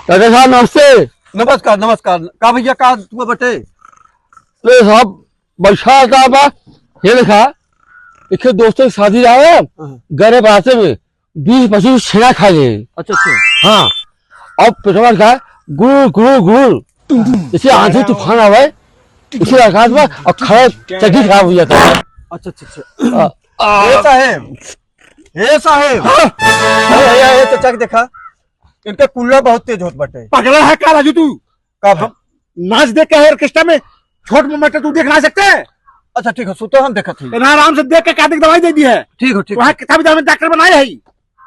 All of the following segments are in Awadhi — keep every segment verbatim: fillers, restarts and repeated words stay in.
डॉक्टर साहब, नमस्ते। नमस्कार, नमस्कार। का भैया, का तू बटे? अरे साहब, बैठा का बा? ये देखा, एक दोस्तों की शादी रहा है, हाँ। गरे बाते में बीस पच्चीस छेना खा गए। अच्छा, अच्छा। हाँ, अब पेटवा का गुड़, गुड़, गुड़, जैसे आंधी तूफान आवे, इसी औकात में, और खड़ा चड्डी खराब हो जाता है। अच्छा, अच्छा, अच्छा। हाँ। ए साहेब, ए साहेब, हाँ। अरे, ए, ए, तो चेक देखा, इनका कुल्ला बहुत तेज होत बाटे। पगला है का राजू तू? का भा-, हम नाच देख के ऑर्केस्ट्रा में छोट मोमेंट तू देख ना सकते? अच्छा, ठीक है, सुतो, हम देखत हई। इतना आराम से देख के कातिक दवाई दे दी है। ठीक हो, ठीक वहाँ हो। किताबी दाम में डॉक्टर बनाए है।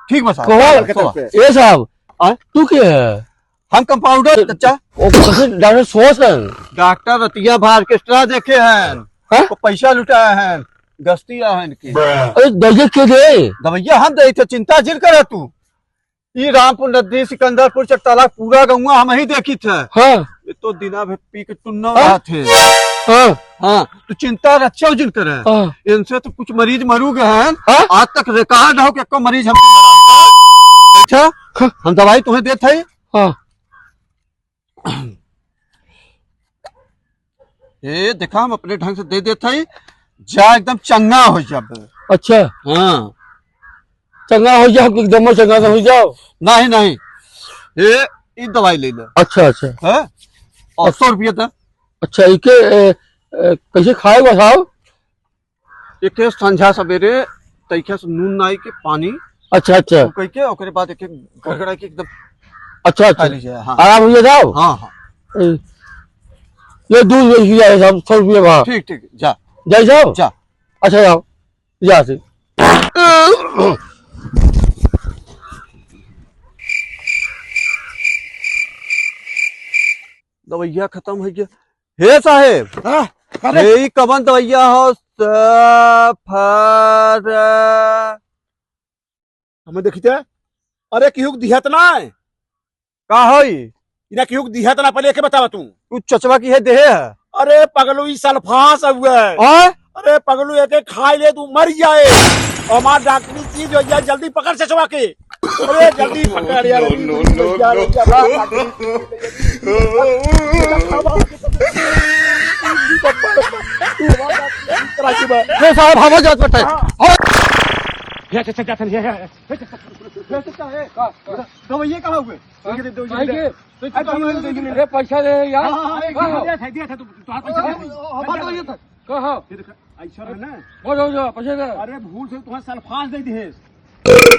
ठीक बा साहब। कहो, के तरफ से। ए साहब, आय? तू के है? हम कंपाउंडर, चचा। ओ, कैसे डॉक्टर सोच है? डॉक्टर रतिया भा ऑर्केस्ट्रा देखे हैं। हाँ? वो पैसा लुटाए हैं, गस्ती आए हैं इनके। अरे, दवाइया के दे? दवाइया हम दे थे, चिंता जिन करे तू। ई रामपुर नदी, सिकंदरपुर, चकताला, पूरा गौवा हम ही देखी थे। हाँ। ये तो दिना भर पी के टुन्नो हाँ? रहत है। हाँ। हाँ, तू चिंता रच्चो जिन करे। हाँ। इनसे तो कुछ मरीज मरू गए हैं। हाँ? आज तक रिकॉर्ड हो कि एको मरीज हमसे मरा है। अच्छा, हाँ। हम दवाई तुम्हें देत है। हाँ। ए, देखा, हम अपने ढंग से दे देत हई, जा एकदम चंगा हो जाबे। अच्छा। हाँ। चंगा हो जाओ, एकदम चंगा ना हो जाओ। नहीं, नहीं। ए, ई दवाई ले ले। अच्छा, अच्छा। हाँ? और सौ रुपया दा। अच्छा, इके, ए, ए, कैसे खाए बताओ? एक ठे संझा सबेरे तइखे से नून नाई के पानी अच्छा, अच्छा। फुकई के, ओकरे बाद एक एक गड़गड़ा के एकदम अच्छा, अच्छा। खा लीजिए, हाँ। आराम हो जाओ। हाँ, हाँ। ए, ये दूध बेच दिया है साहब, सौ रुपये भाव। ठीक, ठीक, जा। जाई साहब? जा। अच्छा, जाओ। जा से। दवाइया खत्म हो गया। हे साहेब, हाँ, अरे। हे, ई कवन दवाइया हो? सफर। हमें देखी ते? अरे, केहू के दिहत ना है। का होई? इना केहू के दिहत ना, पहले एके बतावा तू। तू चचवा की है देहे है? अरे पगलू, ई सल्फास हुआ है। हाँ? अरे पगलू, एके खाई ले, तू मर जाए। हमार डॉक्टरी चीज हो जाए, जल्दी पकड़ चचवा के। अरे जल्दी पकड़ यार, no, no, no, no। ए साहब, हवा जात बटे। हाँ। ये, ये, ये, ये, ये, ये, ये, ये, ये, दवाइया कहाँ हुए? हाँ? दवाइया दे, दवाइया दे। अरे, पैसा दे यार। हाँ, हाँ, हाँ, हाँ, हाँ। दिया था, दिया था, तू, तू हाथ पैसा दे। हमारा दवाइया था। कहाँ? ये देखा, ऐसा है ना। बोल, बोल, बोल, पैसा दे। अरे, भूल से तुम्हें सल्फास दे दिए।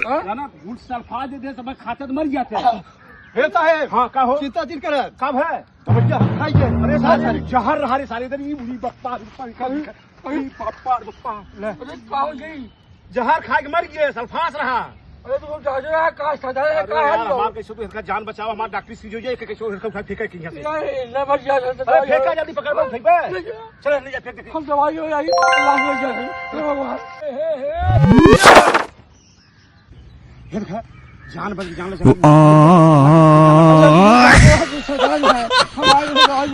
हाँ? जाना, भूल सल्फास दे दिए, सब खाते तो मर जाते हैं। हे साहेब, हाँ, का हो? चिंता जिन करे। कब है? दवाइया हम खाई के। अरे, सारे, सारे। जहर रहा रे, सारे, इधर ये बुढ़ी बप्पा, बप्पा, बप्पा, अरे। बप्पा, बप्पा, ले। अरे, का हो गई? जहर खा के मर गए, सल्फास रहा। अरे, तू जा, जा, का सजा है, अरे का यार, है लो? हमार कैसे तो इसका जान बचाओ, हमार डॉक्टरी सीज हो जाए, कैसे इसका उठा फेंका कहीं से। नहीं, नहीं, मर जा, जा, अरे, जा, फेंका जा। जल्दी पकड़, फेंक बे। नहीं, जा। चल, ले जा, फेंक दे। हम दवाई हो जाई, लाश हो जाई। हे भगवान। हे, हे, हे। ये देखा, जान बच, जान बच। हमारे दवाई हो।